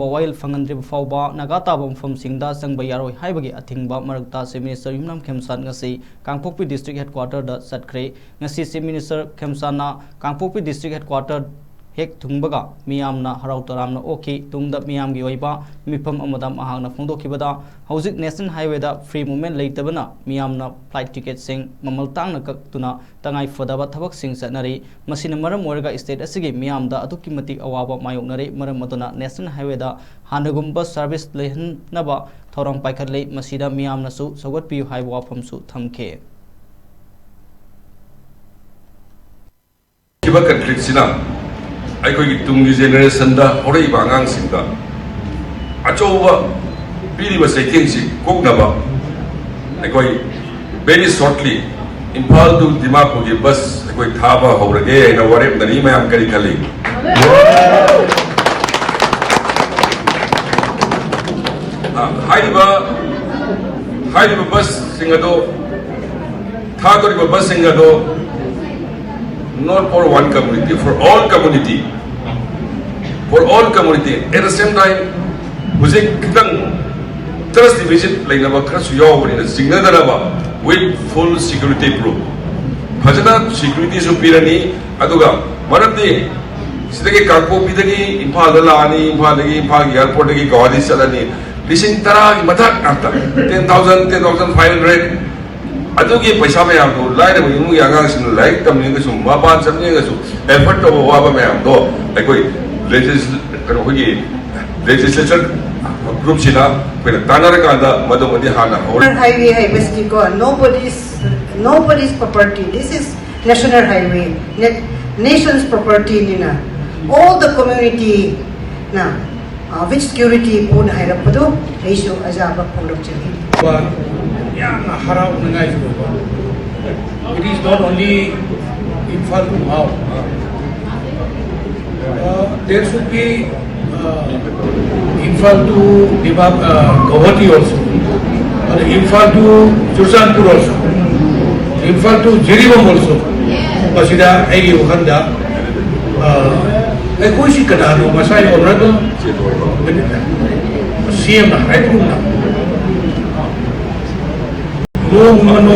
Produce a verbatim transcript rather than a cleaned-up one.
ꯋꯥꯌꯦꯜ ꯐꯪꯍꯟꯗ꯭ꯔꯤꯕ ꯐꯥꯎꯕ ꯅꯥꯒꯥ ꯇꯥꯕ ꯃꯐꯝꯁꯤꯡꯗ ꯆꯪꯕ ꯌꯥꯔꯣꯏ ꯍꯥꯏꯕꯒꯤ ꯑꯊꯤꯡꯕ ꯃꯔꯛꯇ Chief Minister ꯌꯨꯝꯅꯥꯝ ꯈꯦꯝꯆꯥꯟ ꯉꯁꯤ ꯀꯥꯡꯄꯣꯛꯄꯤ District Headquarter ꯗ ꯆꯠꯈ꯭ꯔꯦ꯫ ꯉꯁꯤ Chief Minister ꯈꯦꯝꯆꯥꯟꯅ ꯀꯥꯡꯄꯣꯛꯄꯤ District Headquarter ꯍꯦꯛ ꯊꯨꯡꯕꯒ ꯃꯤꯌꯥꯝꯅ ꯍꯔꯥꯎ ꯇꯔꯥꯝꯅ ꯑꯣꯛꯈꯤ꯫ ꯇꯨꯡꯗ ꯃꯤꯌꯥꯝꯒꯤ ꯑꯣꯏꯕ ꯃꯤꯐꯝ ꯑꯃꯗ ꯃꯍꯥꯛꯅ ꯐꯣꯡꯗꯣꯛꯈꯤꯕꯗ, ꯍꯧꯖꯤꯛ National Highway ꯗ free movement ꯂꯩꯇꯕꯅ ꯃꯤꯌꯥꯝꯅ flight ticket ꯁꯤꯡ ꯃꯃꯜ ꯇꯥꯡꯅ ꯀꯛꯇꯨꯅ ꯇꯉꯥꯏ ꯐꯗꯕ ꯊꯕꯛꯁꯤꯡ ꯆꯠꯅꯔꯤ꯫ ꯃꯁꯤꯅ ꯃꯔꯝ ꯑꯣꯏꯔꯒ state ꯑꯁꯤꯒꯤ ꯃꯤꯌꯥꯝꯗ ꯑꯗꯨꯛꯀꯤ ꯃꯇꯤꯛ ꯑꯋꯥꯕ ꯃꯥꯌꯣꯛꯅꯔꯤ꯫ ꯃꯔꯝ ꯑꯗꯨꯅ National Highway ꯗ ꯍꯥꯟꯅꯒꯨꯝꯕ service ꯂꯩꯍꯟꯅꯕ ꯊꯧꯔꯥꯡ ꯄꯥꯏꯈꯠꯂꯤ꯫ ꯃꯁꯤꯗ ꯃꯤꯌꯥꯝꯅꯁꯨ ꯁꯧꯒꯠꯄꯤꯌꯨ ꯍꯥꯏꯕ ꯋꯥꯐꯝꯁꯨ ꯊꯝꯈꯤ꯫ ꯈꯤꯕ conflict ꯁꯤꯅ ꯑꯩꯈꯣꯏꯒꯤ ꯇꯨꯡꯒꯤ generation ꯗ, ꯍꯧꯔꯛꯏꯕ ꯑꯉꯥꯡꯁꯤꯡꯗ ꯑꯆꯧꯕ ꯄꯤꯔꯤꯕ ꯆꯩꯊꯦꯡꯁꯤ ꯀꯣꯛꯅꯕ ꯑꯩꯈꯣꯏ very shortly Imphal to ꯗꯤꯃꯥꯄꯨꯔꯒꯤ bus ꯑꯩꯈꯣꯏ ꯊꯥꯕ ꯍꯧꯔꯒꯦ ꯍꯥꯏꯅ ꯋꯥꯔꯦꯞꯅꯔꯤ꯫ ꯃꯌꯥꯝ ꯀꯔꯤ ꯈꯜꯂꯤ? ꯑ, ꯍꯥꯏꯔꯤꯕ, ꯍꯥꯏꯔꯤꯕ bus ꯁꯤꯡ ꯑꯗꯣ, ꯊꯥꯗꯣꯔꯤꯕ bus ꯁꯤꯡ ꯑꯗꯣ not for one community, for all community, for all community. At the same time, ꯍꯧꯖꯤꯛ ꯈꯤꯇꯪ trust deficit ꯂꯩꯅꯕ ꯈꯔꯁꯨ ꯌꯥꯎꯕꯅꯤꯅ, ꯆꯤꯡꯅꯗꯅꯕ with full security proof, ꯐꯖꯅ security ꯁꯨ ꯄꯤꯔꯅꯤ꯫ ꯑꯗꯨꯒ ꯃꯔꯝꯗꯤ ꯁꯤꯗꯒꯤ ꯀꯥꯡꯄꯣꯛꯄꯤꯗꯒꯤ ꯏꯝꯐꯥꯜꯗ ꯂꯥꯛꯑꯅꯤ, ꯏꯝꯐꯥꯜꯗꯒꯤ, ꯏꯝꯐꯥꯜꯒꯤ airport ꯇꯒꯤ ꯒꯧꯍꯥꯇꯤ ꯆꯠꯂꯅꯤ, ꯂꯤꯁꯤꯡ ꯇꯔꯥꯒꯤ ꯃꯊꯛ ꯉꯥꯛꯇ, ten thousand, ten thousand five hundred꯫ ꯑꯗꯨꯒꯤ ꯄꯩꯁꯥ ꯃꯌꯥꯝꯗꯨ ꯂꯥꯏꯔꯕ ꯏꯃꯨꯡꯒꯤ ꯑꯉꯥꯡꯁꯤꯡꯅ ꯂꯥꯏꯔꯤꯛ ꯇꯝꯅꯤꯡꯉꯒꯁꯨ, ꯃꯄꯥꯟ ꯆꯠꯅꯤꯡꯉꯒꯁꯨ afford ꯇꯧꯕ ꯋꯥꯕ ꯃꯌꯥꯝꯗꯣ ꯑꯩꯈꯣꯏ legisl-, ꯀꯩꯅꯣ, ꯑꯩꯈꯣꯏꯒꯤ legislature group ꯁꯤꯅ ꯑꯩꯈꯣꯏꯅ ꯇꯥꯟꯅꯔꯀꯥꯟꯗ ꯃꯗꯨꯃꯗꯤ ꯍꯥꯟꯅ ꯍꯧꯔꯦ꯫ Highway ꯍꯥꯏꯕꯁꯤꯗꯤꯀꯣ, nobody's, nobody's property. This is National Highway, na-, nation's property ꯅꯤꯅ, all the community ꯅ, uh, with security ꯄꯨꯟꯅ ꯍꯥꯏꯔꯛꯄꯗꯨ ꯑꯩꯁꯨ ꯑꯖꯥꯕ ꯐꯣꯡꯗꯣꯛꯆꯔꯤ꯫ ꯌꯥꯝꯅ ꯍꯔꯥꯎꯅꯉꯥꯏꯁꯨ ꯑꯣꯏꯕ꯫ It is not only Imphal to Mao. Uh, there should be, uh, Imphal to Dima-, uh, Guwahati also, and Imphal to Churachandpur also, Imphal to Jiribam also. ꯃꯁꯤꯗ ꯑꯩꯒꯤ ꯋꯥꯈꯜꯗ, uh, ꯑꯩꯈꯣꯏꯁꯤ ꯀꯅꯥꯅꯣ? ꯉꯁꯥꯏ ꯑꯣꯅꯔꯗꯨ ꯁꯤ ꯑꯦꯝꯅ ꯍꯥꯏꯕꯒꯨꯝꯅ ꯅꯣꯡꯃ